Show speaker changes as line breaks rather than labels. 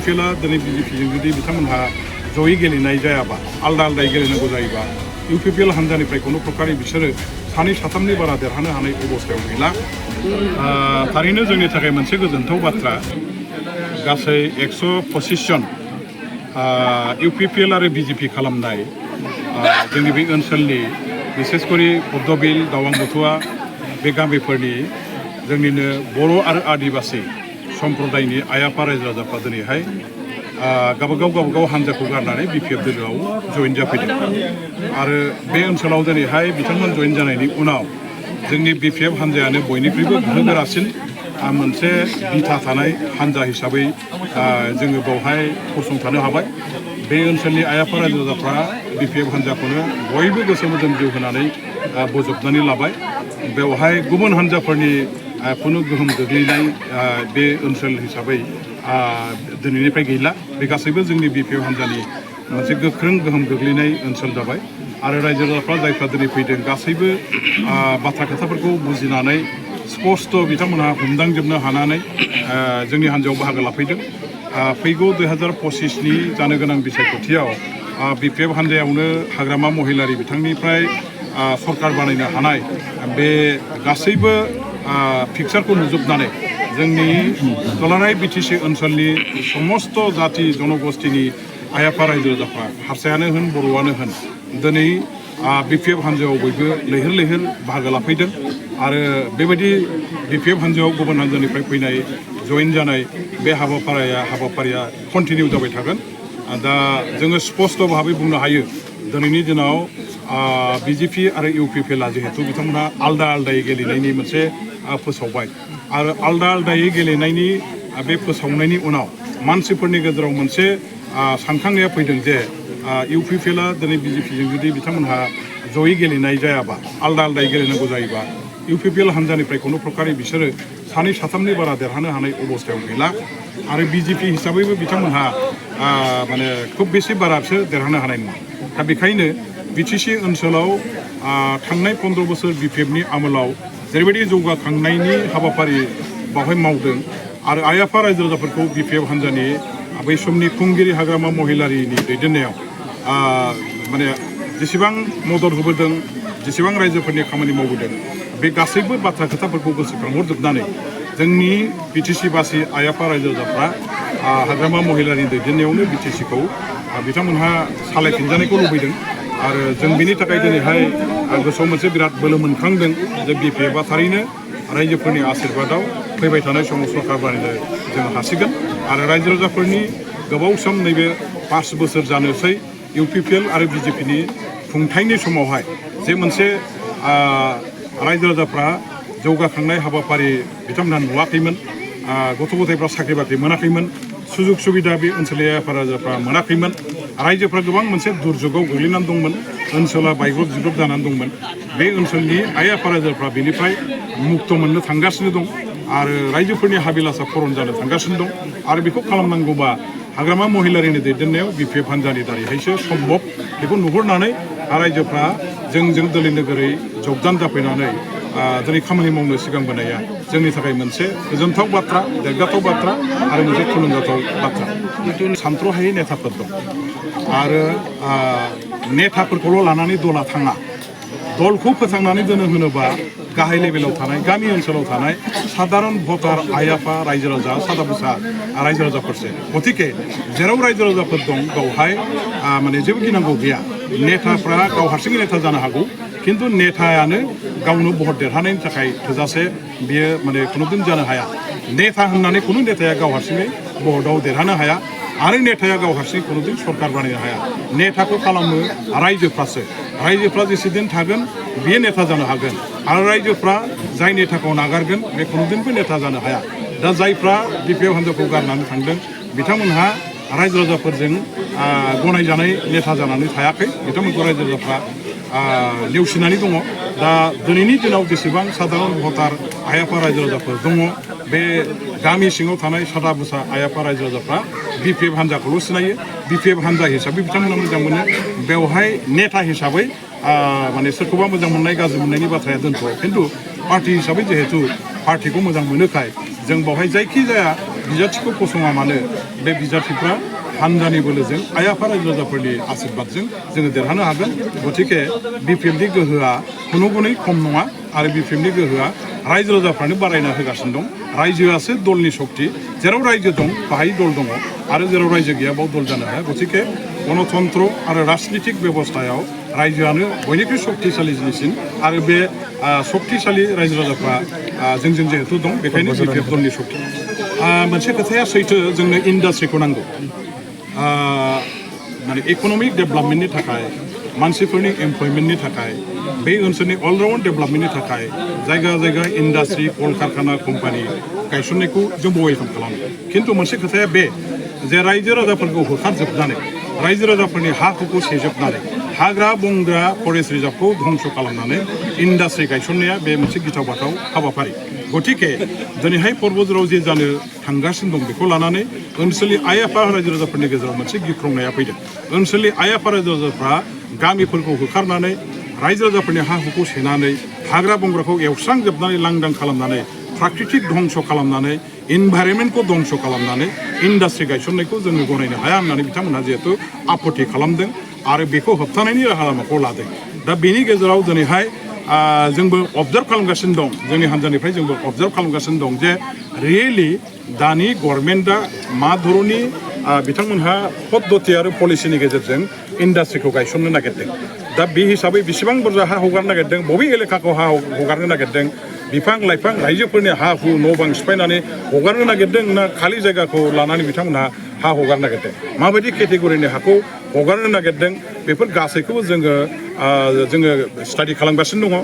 इउपिपिएलआ दिनै बिजेपिजों जुदि बिथांमोनहा जयै गेलेनाय जायाबा आलदा आलदायै गेलेनांगौ जायोबा इउपिपिएल हान्जानिफ्राय कुनु प्रकारै बिसोरो सानै साथामनि बारा देरहानो हानाय अबस्थायाव गैला। थारैनो जोंनि थाखाय मोनसे गोजोनथाव बाथ्रा गासै 125 जन इउपिपिएल आरो बिजेपि खालामनाय जोंनि बे ओनसोलनि बिसेसकरि बड'बिल दावां बथुआ बे गामिफोरनि जोंनिनो बर' आरो आदिबासि सम्प्रदायनि आइ आफा रायजो राजाफ्रा दिनैहाय गावबागाव हान्जाखौ गारनानै बिपिएफ दोलोआव जइन जाफैदों आरो बे ओनसोलाव दिनैहाय बिथांमोन जइन जानायनि उनाव जोंनि बिपिएफ हान्जायानो बयनिख्रुइबो गोहोगोरासिन मोनसे बिथा थानाय हान्जा हिसाबै जोङो बेवहाय गसंथानो हाबाय। बे ओनसोलनि आइ आफा रायजो राजाफ्रा बिपिएफ हान्जाखौनो बयबो गोसो मोदोम जिउ होनानै बोजबनानै लाबाय। बेवहाय गुबुन हान्जाफोरनि खुनु गोहोम गोग्लैनाय बे ओनसोल हिसाबै दिनैनिफ्राय गैला। बे गासैबो जोंनि बिपिएफ हान्जानि मोनसे गोख्रों गोहोम गोग्लैनाय ओनसोल जाबाय आरो रायजो राजाफ्रा जायफ्रा दिनै फैदों गासैबो बाथ्रा खोथाफोरखौ बुजिनानै स्पष्ट बिथांमोनहा हमदांजोबनो हानानै जोंनि हान्जायाव बाहागो लाफैदों। फैगौ 2025नि जानो गोनां बिसायख'थियाव बिपिएफ हान्जायावनो हाग्रामा महिलारि बिथांनिफ्राय सरकार बानायनो हानाय बे गासैबो पिक्सारखौ नुजोबनानै जोंनि दुलाराय बिटिसि ओनसोलनि समस्त जाति जनगोष्ठीनि आइ आफा रायजो राजाफ्रा हारसायानो होन बर'आनो होन दिनै बिपिएफ हान्जायाव बयबो लैहोर लैहोर बाहागो लाफैदों आरो बेबायदि बिपिएफ हान्जायाव गुबुन हान्जानिफ्राय फैनाय जइन जानाय बे हाबाफारिया कन्टिनिउ जाबाय थागोन। दा जोङो स्पष्ट भाबै बुंनो हायो दिनैनि दिनाव बिजेपि आरो इउपिपिएलआ जिहेतु बिथांमोनहा आलदा आलदायै गेलेनायनि मोनसे फोसावबाय आरो आलदा आलदायै गेलेनायनि बे फोसावनायनि उनाव मानसिफोरनि गेजेराव मोनसे सानखांनाया फैदों जे इउपिपिएलआ दिनै बिजेपिजों जुदि बिथांमोनहा जयै गेलेनाय जायाबा आलदा आलदायै गेलेनांगौ जायोबा इउपिपिएल हान्जानिफ्राय कुनु प्रकारै बिसोरो सानै साथामनि बारा देरहानो हानाय अबस्थायाव गैला आरो बिजेपि हिसाबैबो बिथांमोनहा माने खुब बेसे बारा बिसोर देरहानो हानाय नङा। दा बेखायनो बिटिसि ओनसोलाव थांनाय 15 बोसोर बिपिएफनि आमोलाव जेरैबायदि जौगाखांनायनि हाबाफारि बावहाय मावदों आरो आइ आफा रायजो राजाफोरखौ बिपिएफ हान्जानि बै समनि खुंगिरि हाग्रामा महिलारिनि दैदेननायाव माने जेसेबां मदद होबोदों जेसेबां रायजोफोरनि खामानि मावबोदों बे गासैबो बाथ्रा खोथाफोरखौ गोसोखांहरजोबनानै जोंनि बिटिसि बासि आइ आफा रायजो राजाफ्रा हाग्रामा महिलारिनि दैदेननायावनो बिटिसिखौ बिथांमोनहा सालायफिनजानायखौ लुबैदों आरो जों बिनि थाखाय दिनैहाय गोसोआव मोनसे बिराद बोलो मोनखांदों जे बिपिएफआ थारैनो रायजोफोरनि आशीर्बादाव फैबाय थानाय समाव सरकार बानायनो जों हासिगोन आरो रायजो राजाफोरनि गोबाव सम नैबे 5 बोसोर जानोसै इउपिपिएल आरो बिजेपिनि खुंथायनि समावहाय जे मोनसे रायजो राजाफ्रा जौगाखांनाय हाबाफारि बिथांमोनहा नुवाखैमोन, गथ' गथायफ्रा साख्रि बाख्रि मोनाखैमोन, सुजुग सुबिदा बे ओनसोलनि आइ आफा राजाफ्रा मोनाखैमोन, रायजोफ्रा गोबां मोनसे दुर्जुगाव गोग्लैनानै दंमोन, ओनसोला बायग्रब जिग्रब जानानै दंमोन। बे ओनसोलनि आइ आफा राजाफ्रा बेनिफ्राय मुक्त मोननो थांगासिनो दं आरो रायजोफोरनि हाबिलासा फरन जानो थांगासिनो दं आरो बेखौ खालामनांगौबा हाग्रामा महिलारिनि दैदेननायाव बिपिएफ हान्जानि दारैहायसो सम्भब। बेखौ नुहुरनानै रायजोफ्रा जोंजों दोलै नोगोरै जगदान जाफैनानै दिनै खामानि मावनो सिगांबोनाया जोंनि थाखाय मोनसे गोजोनथाव बाथ्रा, देरगाथाव बाथ्रा आरो मोनसे थुलुंगाथाव बाथ्रा। जितु सानथ्र'हायै नेताफोर दं आरो नेताफोरखौल' लानानै दला थाङा। दलखौ फोथांनानै दोनो होनोबा गाहाय लेभेलाव थानाय गामि ओनसोलाव थानाय साधारन भटार आइ आफा रायजो राजा सादा बुसा रायजो राजाफोरसो। गतिके जेराव रायजो राजाफोर दं बेवहाय माने जेबो गिनांगौ गैया। नेताफ्रा गाव हारसिङै नेता जानो हागौ, खिन्थु नेतायानो गावनो भट देरहानायनि थाखाय थोजासे बियो माने खुनुदिन जानो हाया। नेता होननानै खुनु नेताया गाव हारसिङै भटआव देरहानो हाया आरो नेताया गाव हारसिङै खुनुदिन सरकार बानायनो हाया। नेताखौ खालामो रायजोफ्रासो। रायजोफ्रा जेसेदिन थागोन बियो नेता जानो हागोन आरो रायजोफ्रा जाय नेताखौ नागारगोन बे खुनुदिनबो नेता जानो हाया। दा जायफ्रा बिपिएफ हान्जाखौ गारनानै थांदों बिथांमोनहा रायजो राजाफोरजों गनायजानाय नेता जानानै थायाखै। बिथांमोनखौ रायजो राजाफ्रा नेवसिनानै दङ। दा दिनैनि दिनाव जेसेबां साधारन भटार आइ आफा रायजो राजाफोर दङ बे गामि सिङाव थानाय सादा बुसा आइ आफा रायजो राजाफ्रा बिपिएफ हान्जाखौल' सिनायो। बिपिएफ हान्जा हिसाबै बिथांमोना मोजां मोनो। बेवहाय नेता हिसाबै माने सोरखौबा मोजां मोननाय गाज्रि मोननायनि बाथ्राया दोनथ', खिन्थु पार्टि हिसाबै जिहेतु पार्टिखौ मोजां मोनोखाय जों बावहाय जायखिजाया बिजाथिखौ फसङा मानो बे बिजाथिफ्रा हानजानि बोलोजों आइ आफा रायजो राजाफोरनि आशीर्बादजों जोङो देरहानो हागोन गतिके बिपिएफनि गोहोआ खुनु गुनै खम नङा आरो बिपिएफनि गोहोआ रायजो राजाफ्रानो बारायना होगासिनो दं रायजोआसो दलनि शक्ति जेराव रायजो दं बाहाय दल दङ आरो जेराव रायजो गैया बाव दल जानो हाया गतिके गणतन्त्र आरो राजनितिक बेबस्थायाव रायजोआनो बयनिख्रुइ शक्तिशाली जिनिससिन आरो बे शक्तिशाली रायजो राजाफ्रा जोंजों जिहेतु दं बेखायनो बिपिएफ दलनि शक्ति मोनसे खोथाया सैथो जोंनो इन्डास्ट्रिखौ नांगौ माने इक'नमिक डेभेलपमेन्टनि थाखाय मानसिफोरनि एमप्लयमेन्टनि थाखाय बे ओनसोलनि अलराउन्ड डेभेलपमेन्टनि थाखाय जायगा जायगा इन्डास्ट्रि कलकारखाना कम्पानि गायसननायखौ जों वेलकाम खालामो खिन्थु मोनसे खोथाया बे जे रायजो राजाफोरखौ होखारजोबनानै रायजो राजाफोरनि हा हुखौ सेजोबनानै हाग्रा बंग्रा फरेस्ट रिजार्भखौ धंस खालामनानै इन्डास्ट्रि गायसननाया बे मोनसे गिथाव बाथाव हाबाफारि गतिके दिनैहाय पर्बतझराव जे जानो थांगासिनो दं बेखौ लानानै ओनसोलनि आइ आफा रायजो राजाफोरनि गेजेराव मोनसे गिख्रंनाया फैदों ओनसोलनि आइ आफा रायजो राजाफ्रा गामिफोरखौ होखारनानै रायजो राजाफोरनि हा हुखौ सेनानै हाग्रा बंग्राखौ एवस्रांजोबनानै लांदां खालामनानै प्राकृतिक धंस खालामनानै इनभाइरनमेन्टखौ धंस खालामनानै इन्डास्ट्रि गायसननायखौ जोङो गनायनो हाया होननानै बिथांमोनहा जिहेतु आपत्ति खालामदों आरो बेखौ होबथानायनि राहा लामाखौ लादों दा बेनि गेजेराव दिनैहाय जोंबो अबजार्भ खालामगासिनो दं जोंनि हान्जानिफ्राय जोंबो अबजार्भ खालामगासिनो दं जे रियेलि दानि गभर्नमेन्टआ मा धरननि बिथांमोनहा पद्धति आरो पलिसिनि गेजेरजों इन्डास्ट्रिखौ गायसननो नागिरदों दा बे हिसाबै बेसेबां बुरजा हा हगारनो नागिरदों बबे एलेकाखौ हा हगारनो नागिरदों बिफां लाइफां रायजोफोरनि हा हु न' बां सिफायनानै हगारनो नागिरदों ना खालि जायगाखौ लानानै बिथांमोनहा हा हगारनो नागिरदों माबायदि केटेगरिनि हाखौ हगारनो नागिरदों बेफोर गासैखौबो जोङो स्टाडि खालामगासिनो दङ